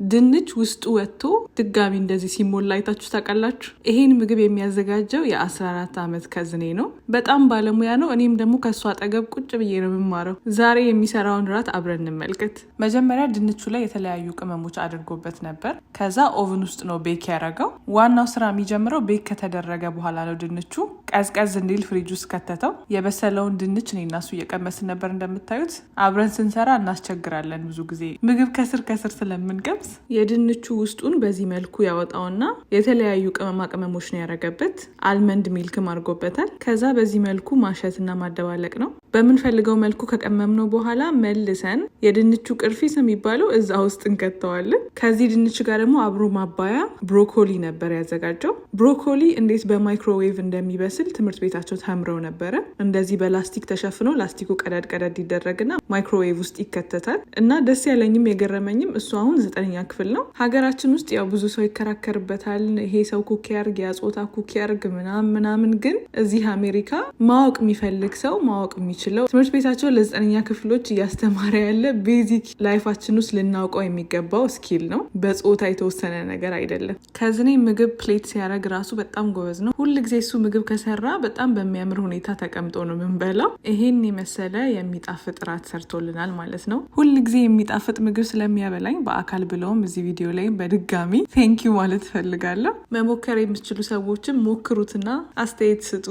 ድንች ውስጡ ወጥቶ ድጋሚ እንደዚህ ሲሞላ አይታችሁ ታውቃላችሁ? ይሄን ምግብ የሚያዘጋጀው የ14 ዓመት cousin ኤ ነው። በጣም ባለሙያ ነው። እኔም ደግሞ ከእሱ አጠገብ ቁጭ ብዬ ነው የምማረው። ዛሬ የሚሰራውን ራት አብረን እንመልከት። መጀመሪያ ድንቹ ላይ የተለያዩ ቅመሞች አድርጎበት ነበር። ከዛ oven ውስጥ ነው bake ያደረገው። ዋናው ስራ የሚጀምረው bake ከተደረገ በኋላ ነው። ድንቹ ቀዝቀዝ እንዲል ፍሪጅ ውስጥ ከተተው። የበሰለውን ድንች እኔ እና እሱ እየቀመስን ነበር። እንደምታዩት አብረን ስንሰራ እናስቸግራለን። ብዙ ጊዜ ምግብ ከስር ከስር ስለምንቀምስ የድንቹ ውስጡን በዚህ መልኩ ያወጣውና የተለያዩ ቅመማ ቅመሞች ነው ያደረገበት። Almond milk ም አድርጎበታል። ከዛ በዚህ መልኩ ማሸትና ማደባለቅ ነው። በምንፈልገው መልኩ ከቀመምነው በኋላ መልሰን የድንቹ ቅርፊት የሚባለው እዛ ውስጥ እንከተዋለን። ከዚህ ድንች ጋር ደግሞ አብሮ ማባያ ብሮኮሊ ነበር ያዘጋጀው። ብሮኮሊ እንዴት በማይክሮዌቭ እንደሚበስል ትምህርት ቤታቸው ተምረው ነበረ። እንደዚህ በላስቲክ ተሸፍኖ ላስቲኩ ቀዳድ ቀዳድ ይደረግና ማይክሮዌቭ ውስጥ ይከተታል። እና ደስ ያለኝም የገረመኝም እሱ አሁን ዘጠነኛ ክፍል ነው። ሀገራችን ውስጥ ያው ብዙ ሰው ይከራከርበታል። ይሄ ሰው cook ያርግ፣ ያ ጾታ cook ያርግ ምናምን ምናምን። ግን እዚህ አሜሪካ ማወቅ የሚፈልግ ሰው ማወቅ የሚችለው፣ ትምህርት ቤታቸው ለዘጠነኛ ክፍሎች እያስተማረ ያለ basic life ኣችን ውስጥ ልናውቀው የሚገባው skill ነው። በጾታ የተወሰነ ነገር አይደለም። Cousin ኤ ምግብ plate ሲያደርግ ራሱ በጣም ጎበዝ ነው። ሁል ጊዜ እሱ ምግብ ከሰራ በጣም በሚያምር ሁኔታ ተቀምጦ ነው የምንበላው። ይሄን የመሰለ የሚጣፍጥ ራት ሰርቶልናል ማለት ነው። ሁል ጊዜ የሚጣፍጥ ምግብ ስለሚያበላኝ በአካል ብለውም እዚህ ቪዲዮ ላይ በድጋሚ thank you ማለት እፈልጋለሁ። መሞከር የምትችሉ ሰዎችም ሞክሩትና አስተያየት ስጡ።